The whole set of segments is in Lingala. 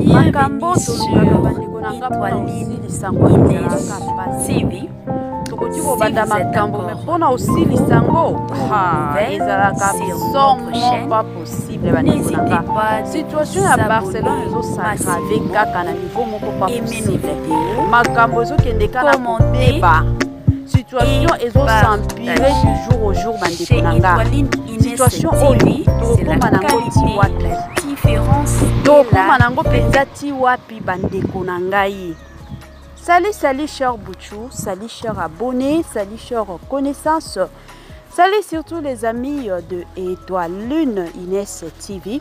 Makambo Bienvenue sur tolukaka bandeko na nga mpona Étoiline kosilisa yango Inès ezalaka mpasi. TV. Tokoki Si kobanda vous êtes makambo me encore mpona osilisa yango aux ha, nouvelles ezalaka sur somo notre chaîne, pas possible bandeko na n'hésitez nga. pas de Situation vous ya Barcelone abonner ezosagrave massivement, kaka na niveau moko pas aimer nos possible. vidéos, Makambo ezokende kaka na commenter kobeba. Situation et ezosampire partager. du jour au jour bandeko Chez na nga. Étoiline Inès Situation oyo TV, c'est la tokokóma nango ti qualité, wapi? la différence et Tokóma la nango mpenza ti wapi bandeko na ngai? Salut, salut cher Bouchou, salut cher abonné, salut cher connaissance, salut surtout les amis de Étoiline Inès TV.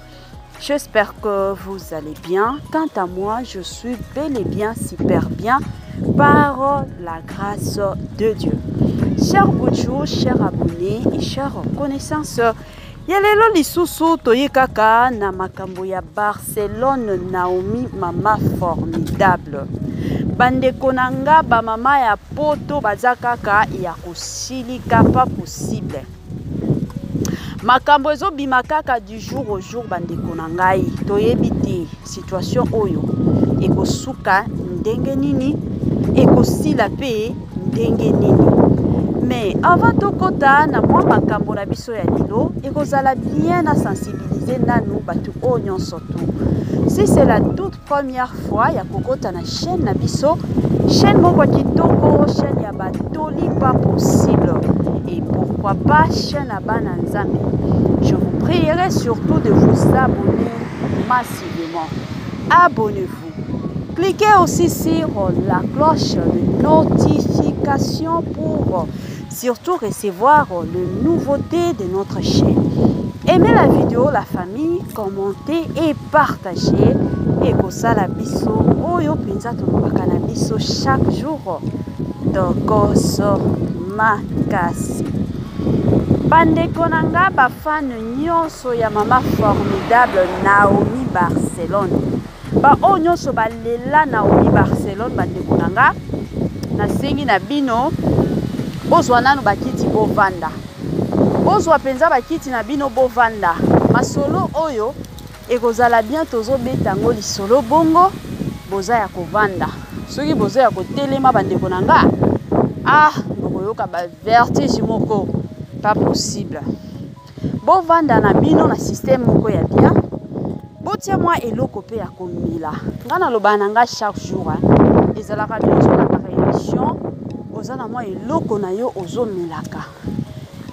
J'espère que vous allez bien. Quant à moi, je suis bel et bien super bien par la grâce de Dieu. Cher Bouchou, cher abonné et cher connaissance, ya lelo lisusu toye kaka na makambo ya Barcelone Naomi mama formidable. Bandeko na nga bamama ya poto baza kaka ya kosilika pas possible. Makambo ezobima kaka du jour au jour bandeko na ngai, toyebi te situation oyo ekosuka ndenge nini, ekosila pe ndenge nini. Mais avant tokota na mwa makambo na biso ya lelo, ekozala bien na sensibiliser nanu bato oyo nyonso tu. Si c'est la toute première fois ya kokota na chaîne na biso, chaîne moko ya kitoko, chaîne ya batoli pas possible, et pourquoi pas chaîne ya bana Nzambe, je vous prierai surtout de vous abonner massivement. Abonnez-vous. Cliquez aussi sur la cloche de notification pour surtout recevoir les nouveautés de notre chaîne. Aimez la vidéo, la famille, commentez et partagez. Ekosala biso oyo mpenza tolobaka na biso chaque jour, tokoso makasi. Bandeko na nga bafane nyonso ya mama formidable Naomi Barcelone, baoyo nyonso balela Naomi Barcelone, bandeko na nga nasengi na bino bozwa nanu bakiti bovanda, bozwa mpenza bakiti na bino bovanda. Masolo oyo ekozala bien, tozobeta yango lisolo bongo boza ya kovanda. Soki boza ya kotelema bandeko na nga, ah, bokoyoka ba vertige moko pas possible. Bovanda na bino na système moko ya bien, botia mwa eloko pe ya komela. Nga nalobaka na nga chaque jour, hein, ezalaka bien ozolandaka émission, oza na mwa eloko na yo ozomelaka.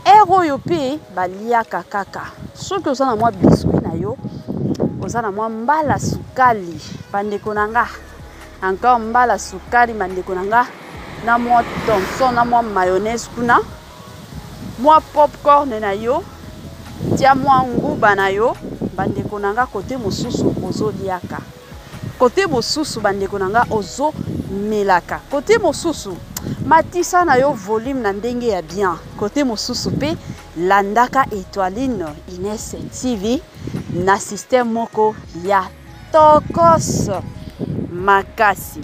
Heure oyo pe baliaka kaka. Soki oza na mwa biscuit na yo, oza na mwa mbala sukali, bandeko na nga, encore mbala sukali bandeko na nga, na mwa thomson, na mwa mayonnaise kuna, mwa popcorn na yo, tia mwa nguba na yo, bandeko na nga, kote mosusu ozoliaka, kote mosusu bandeko na nga ozomelaka, kote mosusu matisa na yo volume na ndenge ya bien, kote mosusu pe landaka Étoiline Inès TV na système moko ya tokos makasi.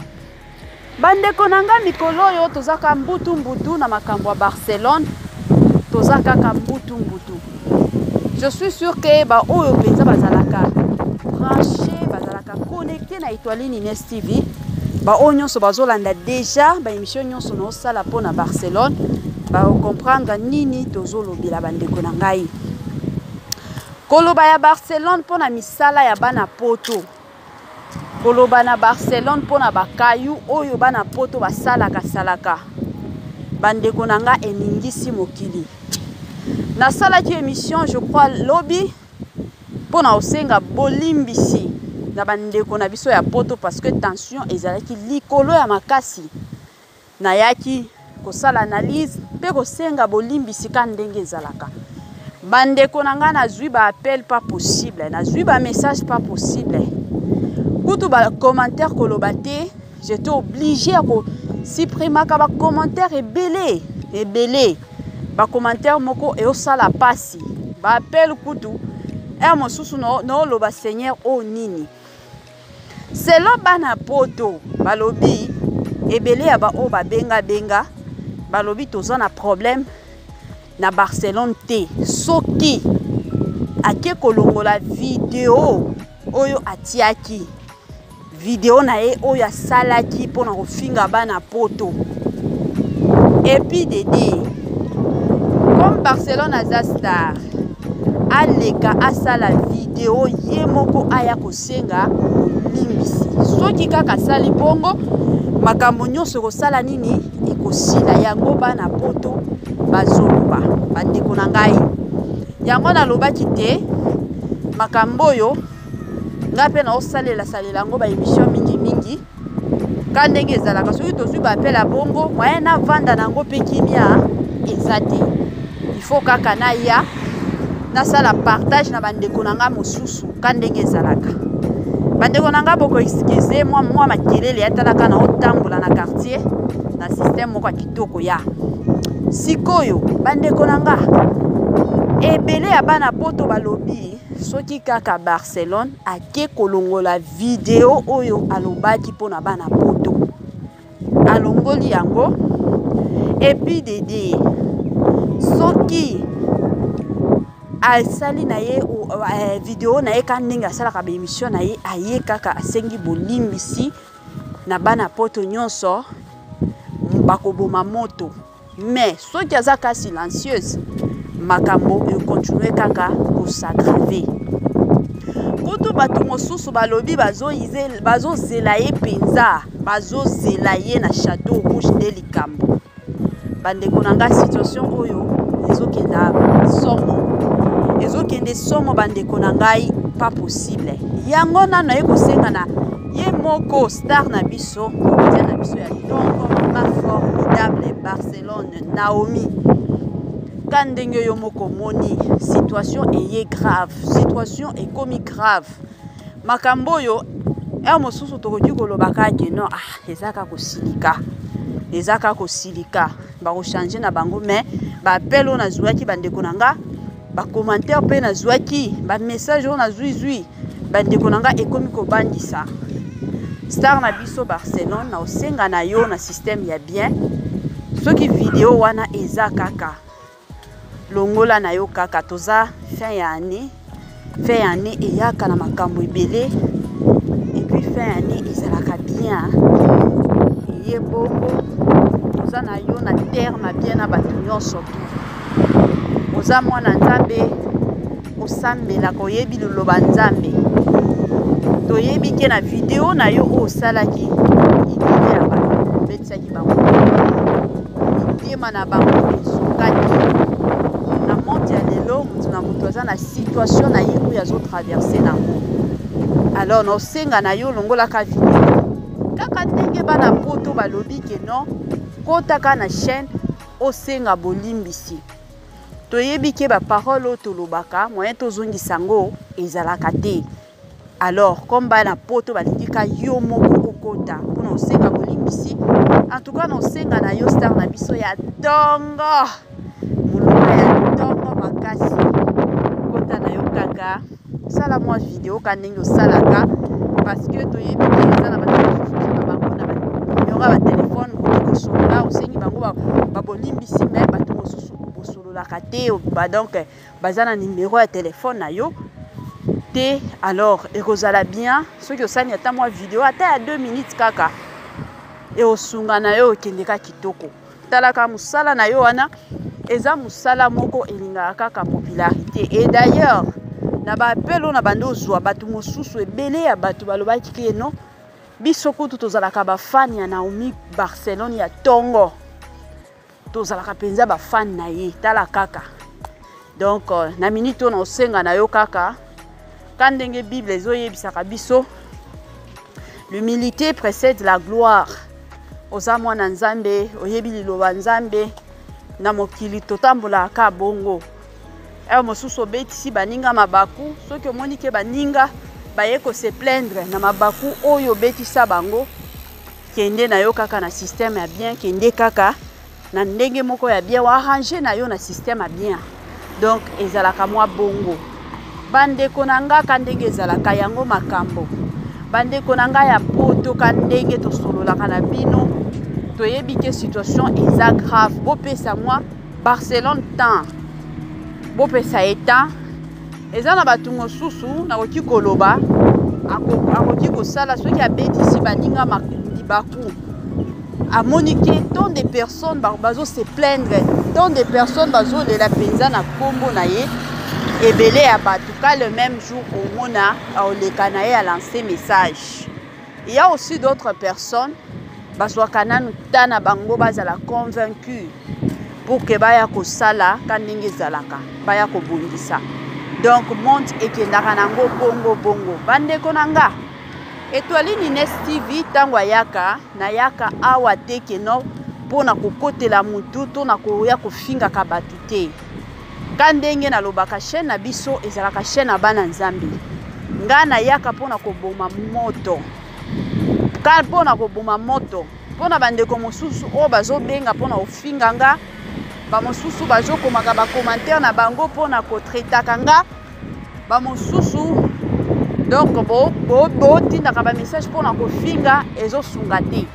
Bandeko na nga mikolo oyo tozaka mbutu mbutu na makambo ya Barcelone, toza kaka mbutu mbutu. Je suis sûr que ba oyo mpenza bazalaka branché, bazalaka connecté na Étoiline Inès TV, ba oyo nyonso bazolanda déjà ba émission nyonso naosala mpo na Barcelone, ba comprendre nini tozolobela bandeko na ngai. Koloba ya Barcelone mpo na misala ya bana poto, koloba na Barcelone mpo na bakayu oyo bana poto basalaka salaka, bandeko na nga eningisi mokili. Nasalaki émission je crois lobi mpo na kosenga bolimbisi na bandeko na biso ya poto parce que tension ezalaki likolo ya makasi. Nayaki kosala analyse mpe kosenga bolimbisi ka ndenge ezalaka. Bandeko na nga nazwi ba appel pas possible, nazwi ba message pas possible, kutu ba commentaire koloba te. J'étais obligé ya kosuprimaka ba commentaire ebele ebele, ba commentaire moko eosala pasi, ba appel kutu heure mosusu naoloba Seigneur oyo nini. Selon bana poto balobi ebele ya ba oyo babenga benga balobi toza na problème na Barcelone te, soki ake kolongola video oyo atiaki. Video na ye oyo asalaki mpo na kofinga bana poto. Et puis Dede, comme Barcelone aza star, aleka asala video ye moko aya kosenga bolimbisi. Soki kaka asali bongo, makambo nyonso ekosala nini? Ekosila. Yango bana poto bazoloba, bandeko na ngai. Yango nalobaki te makambo oyo ngai mpe naosalela salela yango ba émission mingi mingi ka ndenge ezalaka. Soki tozwi ba appel ya bongo, moyen navanda na yango mpe kimia eza te. Il faut kaka naya nasala partage na bandeko na ngai mosusu ka ndenge ezalaka. Bandeko na ngai, boko excuse mwa mwa makelele atalaka na otambola na quartier na système moko ya kitoko ya sikoyo. Bandeko na nga, ebele ya bana poto balobi soki kaka Barcelone ake kolongola video oyo alobaki mpona bana poto, alongoli yango. Et puis Dede, soki asali na ye video na ye ka ndenge asalaka baémission na ye, aye kaka asengi bolimbisi na bana poto nyonso, bakoboma moto. Mais soki aza ka silencieuse, makambo ekontinue kaka kos'aggraver. Kutu bato mosusu balobi bazozela ye mpenza, bazozela ye na Château Rouge nde likambo. Bandeko na nga, situation oyo ezokenda somo, ezokende somo, bandeko na ngai, pas possible. Yango nano aye kosenga na ye moko star na biso, comédien na biso ya ntongo, mama formidable Barcelone Naomi, ka ndenge yo moko omoni situation eye grave, situation ekomi grave. Makambo oyo heure mosusu tokoki koloba kaka ke non, ah, eza kaka kosilika, eza kaka kosilika, bakochange na bango. Mais baappel oyo nazwaki, bandeko na nga, bacommentaire mpe nazwaki, bamessage oyo nazwizwi, bandeko na nga, ekomi kobangisa. Star na biso Barcelone, na osenga na yo na système ya bien, soki video wana eza kaka, longola na yo kaka. Toza fin ya année, fin ya année eyaka na makambo ebele. Et puis fin ya année ezalaka bien, eye bongo oza na yo na terme bien na bato nyonso. Tu oza mwana Nzambe, osambelaka, oyebi liloba Nzambe. Toyebi ke na video na yo oyo osalaki, ebele ya bato obetisaki bango mitema na bango ezokaki. Na monde ya lelo, moto na moto aza na situation na ye oyo azotraverse nango. Alors naosenga na yo, longolaka video kaka ndenge bana poto balobi ke non, kotaka na chaîne, osenga bolimbisi. Toyebi ke baparole oyo tolobaka, moyen tozongisa yango ezalaka te. Alors comme bana poto balingi ka yo moko okota mpona osenga bolimbisi, en tout cas na osenga na yo, star na biso ya ntongo, molonga ya ntongo makasi, kota na yo kaka, sala mwa video ka ndenge osalaka, parce que toyebi ke eza na bato mosusu oza na bango na banumero ya batelefone, okoki kosolola, osengi bango babolimbisi. Mais bato mosusu bosololaka te, donc baza na numero ya telefone na yo te. Alors ekozala bien soki osali ata mwa video ata ya 2 minutes kaka, eosunga na yo, okende ka kitoko. Talaka mosala na yo wana, eza mosala moko elingaka kaka popularité. Et d'ailleurs na baappel oyo na bandi ozwa, bato mosusu, ebele ya bato balobaki ke non, biso kutu tozalaka bafani ya Naomi Barcelone ya ntongo, tozalaka mpenza bafani na ye. Tala kaka. Donc na minute oyo na osenga na yo kaka ka ndenge Bible ezoyebisaka biso, l'humilité précède la gloire. Oza mwana Nzambe, oyebi liloba Nzambe. Na mokili totambolaka ka bongo. Heure mosusu obetisi baninga mabaku, soki omoni ke baninga baye kose plaindre na mabaku oyo obetisa bango, kende na yo kaka na système ya bien, kende kaka na ndenge moko ya bien, oarrange na yo na système ya bien. Donc ezalaka mwa bongo, bandeko na nga, ka ndenge ezalaka yango makambo. Bandeko na ngai ya poto, ka ndenge tosololaka na bino, toyebi ke situation eza grave. Bopesa mwa Barcelone temps, bopesa ye temps. Eza na bato mosusu nakoki koloba. Akoki kosala soki abetisi baninga libaku, amoni ke tant de personnes bazo se plaindre, tant de personnes bazolela mpenza na nkombo na ye, ebele ya bato. Ka le même jour omona aoleka na ye alance message. Il y a aussi d'autres personnes bazwaka nanu ta na bango, bazala convaincu pour ke baya kosala ka ndenge ezalaka, baya kobongisa. Donc monde ekendaka nango bongo bongo. Bandeko na nga, Etoile Nines TV, ntango ayaka, nayaka awa te keno mpo na kokotela mutu to na koya kofingaka bato te. Ka ndenge nalobaka, chaîne na biso ezalaka chaîne ya bana Nzambe. Nga nayaka mpo na koboma moto, ka mpo na koboma moto mpo na bandeko mosusu oyo bazobenga mpo na kofinga nga, bamosusu bazokomaka bacommentaire na bango mpo na kotraitaka nga, bamosusu donc botindaka bo, bo bamessage mpo na kofinga. Ezosunga te,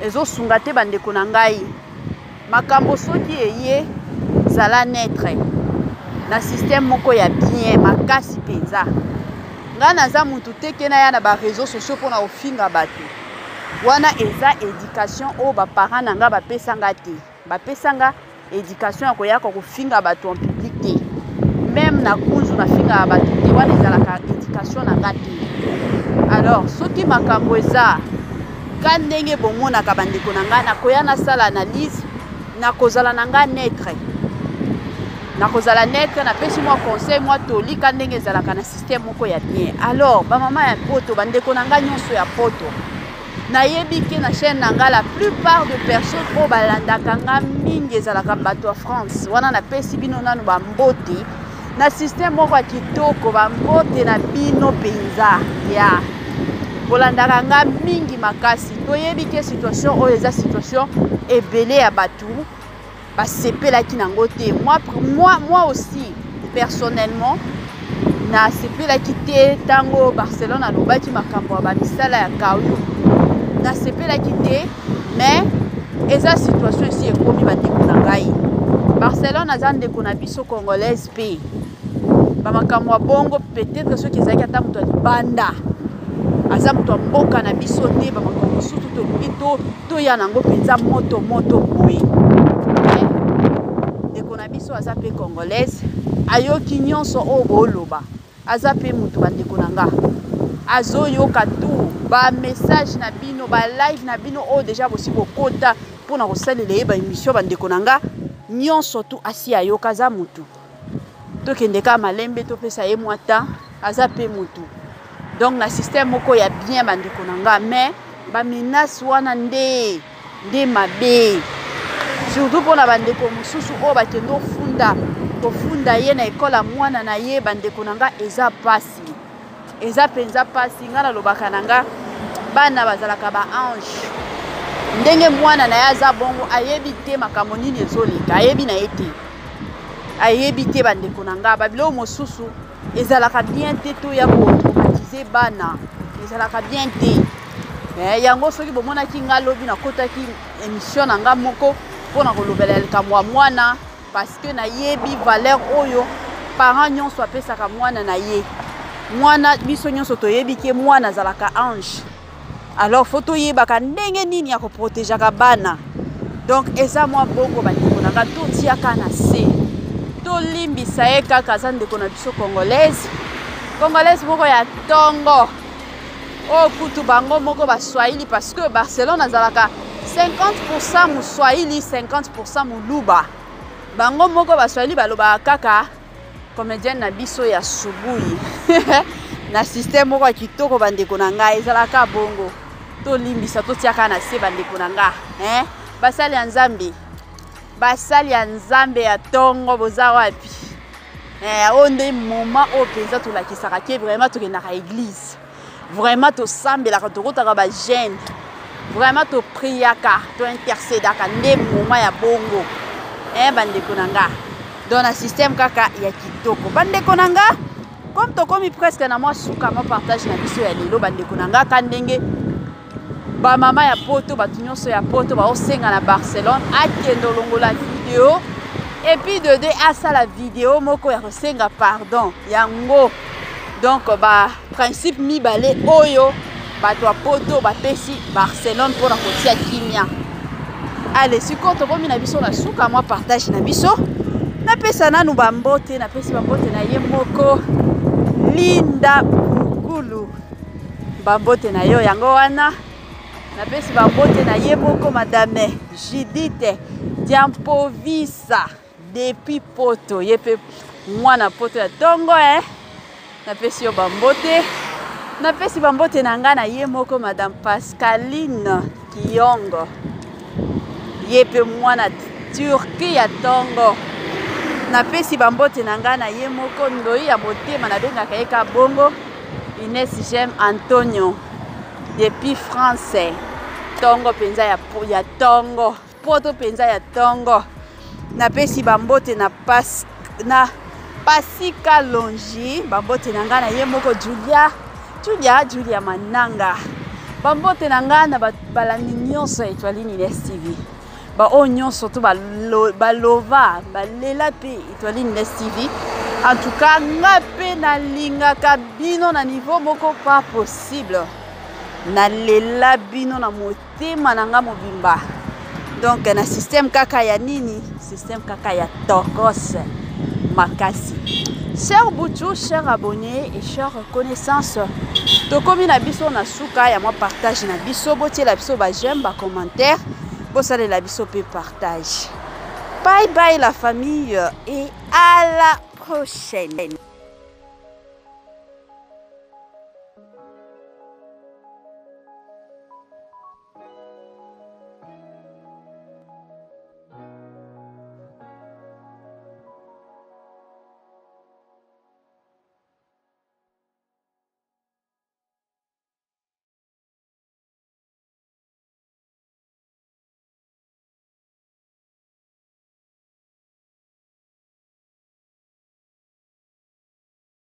ezosunga te, bandeko na ngai. Makambo soki eye, zala neutre na système moko ya bien makasi mpenza. Ngai naza mutu te ke naya na baréseau sociaux mpona kofinga bato. Wana eza éducation oyo baparent na ngai bapesa nga te. Bapesa nga éducation ya koyaka kofinga bato en public te. Même na kunzu nafingaka bato te, wana ezalaka éducation na nga te. Alors soki makambo eza ka ndenge bomonaka, bandeko na ngai, nakoya nasala analyse, nakozala na ngai neutre, nakozala neutre, napesi mwa conseil, mwa toli ka ndenge ezalaka na système moko ya bien. Alors bamama ya poto, bandeko na ngai nyonso ya poto, nayebi ke na chaîne na ngai, la plupart de personnes oyo balandaka nga mingi ezalaka bato ya France. Wana napesi bino nanu bambote na système moko ya kitoko. Bambote na bino mpenza ya bolandaka nga mingi makasi. Toyebi ke situation oyo eza situation ebele ya bato basepelaki nango te. Moi aussi personnellement nasepelaki te ntango Barcelone alobaki makambo ya bamisala ya kayu, nasepelaki te. Mais eza situation esi ekomi, bandeko na ngai. Barcelone aza ndeko na biso congolaise mpe bamakambo ya bongo, peut-être soki ezalaki ata moto ya libanda, aza moto ya mboka na biso te, bamakambo mosusu tolingi toya nango mpenza moto moto boye. Ndeko na biso aza mpe congolaise, ayoki nyonso oyo booloba, aza mpe moto. Bandeko na nga, azoyoka tu bamessage na bino, balive na bino oyo déjà bosi bokota mpona kosalela ye baémission. Bandeko na nga nyonso tu asi ayoka, aza motu. Tokende kaka malembe, topesa ye mwa temps, aza mpe motu. Donc na système moko ya bien, bandeko na nga. Mais bamenace wana nde mabe, surtout mpona bandeko mosusu oyo bakende ofunda, kofunda ye na ekole ya mwana na ye. Bandeko na nga, eza pasi, eza mpenza pasi. Nga nalobaka na nga, bana bazalaka baange. Ndenge mwana na ye aza bongo, ayebi te makambo nini ezoleka, ayebi na ye te, ayebi te. Bandeko na nga, babiloko mosusu ezalaka bien te, toya kotraumatiser bana, ezalaka bien te. Yango soki bomonaki nga lobi, nakotaki émission na nga moko mpona kolobela likambo ya mwana, parce que nayebi valeur oyo parent nyonso apesaka mwana na ye. Mwana, biso nyonso toyebi ke mwana azalaka ange. Alors faut toyebaka ndenge nini ya koprotégeaka bana. Donc eza mwa bongo, bandeko na nga. Totiaka na se, tolimbisa ye kaka, aza ndeko na biso congolaise, congolaise moko ya ntongo oyo kutu bango moko baswahili, parce que Barcelone azalaka 50 moswahili, 50 moluba. Bango moko baswahili balobaka kaka comédienne na biso ya subuyi na système moko ya kitoko. Bandeko na ngai, ezalaka bongo, tolimbisa, totiaka na se, bandeko na nga, eh? Basali ya Nzambe, basali ya Nzambe ya ntongo, boza wapi? Oyo nde moment oyo mpenza tolakisaka ke vraiment tokendaka église, vraiment tosambelaka, tokotaka bajeûne, vraiment topriaka, tointercédaka. Nde moment ya bongo, bandeko na nga. Donc na système kaka ya kitoko, bandeko na nga. Comme tokomi presque na mwa suka mwa partage na biso ya lelo, bandeko na nga, ka ndenge bamama ya poto, bato nyonso ya poto baosenga na Barcelone akende olongola video, et puis de deux asala video moko ya kosenga pardon yango. Donc ba principe mibale oyo bato ya poto bapesi Barcelone mpona kotia kimia. Ale sikoyo tokomi na biso na suka mwa partage na biso. Napesa nanu bambote, napesi bambote na ye moko Linda Bukulu, bambote na yo yango wana. Napesi bambote na ye moko Madame Judith Diampovisa depuis Poto, ye pe mwana Poto ya tongo eh. Napesi yo bambote, napesi bambote na nga na ye moko Madame Pascaline Kiyongo, ye pe mwana Turquie ya tongo. Napesi bambote na nga na ye moko ndoi ya motema, nabengaka ye ka bongo, Ines Jem Antonio depuis France. Tongo penza ya tongo, poto penza ya tongo. Napesi bambote na pas, na Pasika Longi, bambote na nga na ye moko Julia, Julia, Julia Mananga. Bambote na nga na balandi nyonso ya Etoiline Ines TV. Ba oyo nyonso to balova, balela pe Etoiline Ines TV. En tout cas, nga pe nalingaka bino na niveau moko pas possible. Nalela bino na motema na nga mobimba. Donc na système kaka ya nini? Système kaka ya tokos makasi. Cher Bouchou, cher abonné et cher connaissance, tokomi na biso na suka ya mwa partage na biso, botiela biso ba j'aime, ba commentaire, bosalela biso pe partage. Bye bye la famille et à la prochaine.